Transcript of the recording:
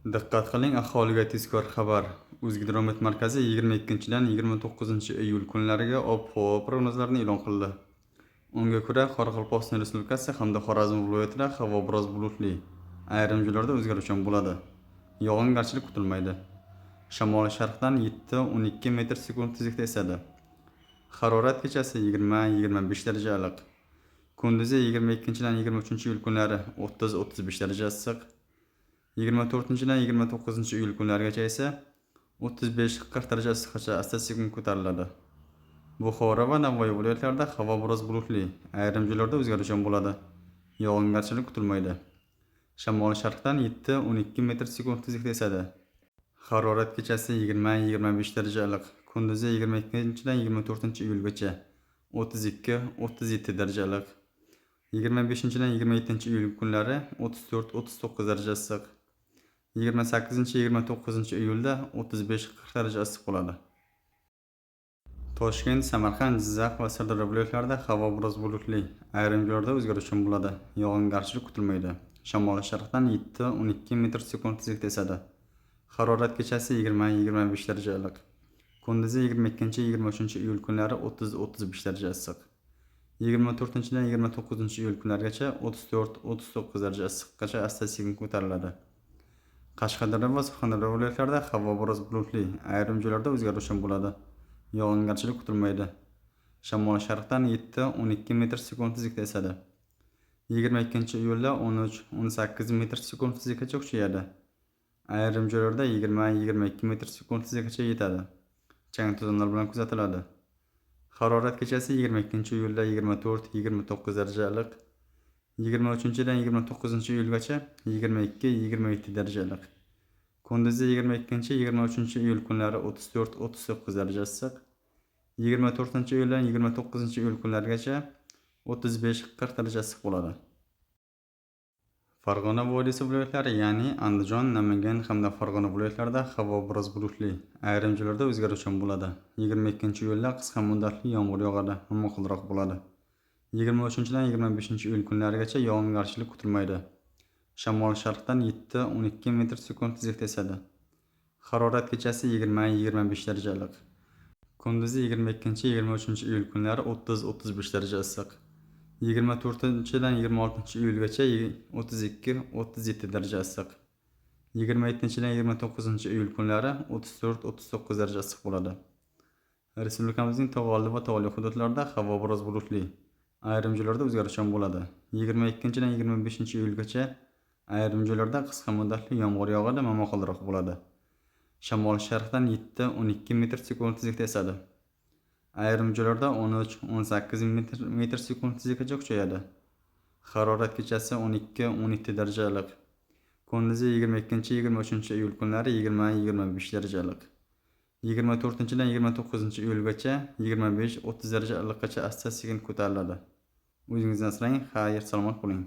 Diqqat qiling, aholiga tezkor xabar. O'zgidromet markazi 22-dan 29-iyul kunlariga ob-havo prognozlarini e'lon qildi. Unga ko'ra, Qoraqalpog'iston Respublikasi hamda Xorazm viloyatida havo biroz bulutli, ayrim joylarda o'zgaruvchan bo'ladi. Yog'ingarchilik kutilmaydi. Shamol sharqdan 7-12 metr sekund tezlikda esadi. Harorat kechasi 20-25 daraja iliq. Kunduzi 22-dan 23-iyul kunlari 30-35 daraja issiq. 24-dan 29-iyul kunlarigacha esa 35-40 daraja issiqqacha asta-sekin ko'tariladi. Buxoro va Navoiy viloyatlarida havo biroz bulutli, ayrim joylarda o'zgaruvchan bo'ladi. Yog'ingarchilik kutilmaydi. Shamol sharqdan 7-12 metr sekund tezlikda esadi. Harorat kechasi 20-25 daraja iliq, kunduzi 22-dan 24-iyulgacha 32-37 daraja iliq. 25-dan 27-iyul kunlari 34-39 daraja issiq. 28-29-iyulda 35-40 daraja issiq bo'ladi. Toshkent, Samarqand, Jizzax va Sirdaryo viloyatlarida havo biroz bulutli, ayrim joylarda o'zgaruvchan bo'ladi. Yog'ingarchilik kutilmaydi. Shamol sharqdan 7-12 metr sekund tezlikda esadi. Harorat kechasi 20-25 daraja iliq. Kunduzi 22-23-iyul kunlari 30-35 daraja issiq. 24-dan 29-iyul kunlarigacha 34-39 daraja issiqqacha asta-sekin ko'tariladi. Qashqadaryo va Surxondaryo viloyatlarida havo biroz bulutli, ayrim joylarda o'zgaruvchan bo'ladi. Yog'ingarchilik kutilmaydi. Shamol sharqdan 7-12 metr sekund tezlikda esadi. 22-iyulda 13-18 metr sekund tezlikgacha kuchayadi. Ayrim joylarda 20-22 metr sekund tezlikgacha yetadi. Chang to'zonlar bilan kuzatiladi. Harorat kechasi 22-iyulda 24-29 daraja iliq, 23-dan 29-iyulgacha 22-27 daraja iliq. Kunduzi 22-23-iyul kunlari 34-39 daraja issiq. 24-iyuldan 29-iyul kunlarigacha 35-40 daraja issiq bo'ladi. Farg'ona vodiysi viloyatlari, ya'ni Andijon, Namangan hamda Farg'ona viloyatlarida havo biroz bulutli, ayrim joylarda o'zgaruvchan bo'ladi. 22-iyulda qisqa muddatli yomg'ir yog'adi, momaqaldiroq bo'ladi. 23-dan 25-iyul kunlarigacha yog'ingarchilik kutilmaydi. Shamol sharqdan 7-12 metr sekund tezlikda esadi. Harorat kechasi 20-25 daraja iliq. Kunduzi 22-23-iyul kunlari 30-35 daraja issiq. 24-dan 26-iyulgacha 32-37 daraja issiq. 27-dan 29-iyul kunlari 34-39 daraja issiq bo'ladi. Respublikamizning tog' oldi va tog'li hududlarida havo biroz bulutli, ayrim joylarda o'zgaruvchan bo'ladi. 22-dan 25-iyulgacha ayrim joylarda qisqa muddatli yomg'ir yog'adi, momaqaldiroq bo'ladi. Shamol sharqdan 7-12 metr sekund tezlikda esadi. Ayrim joylarda 13-18 metr sekund tezlikgacha kuchayadi. Harorat kechasi 12-17 daraja iliq. Kunduzi 22-23-iyul kunlari 20-25 daraja iliq. 24-dan 29-iyulgacha 25-30 daraja iliqqacha asta-sekin ko'tariladi. O'zingizni asrang, xayr, salomat bo'ling.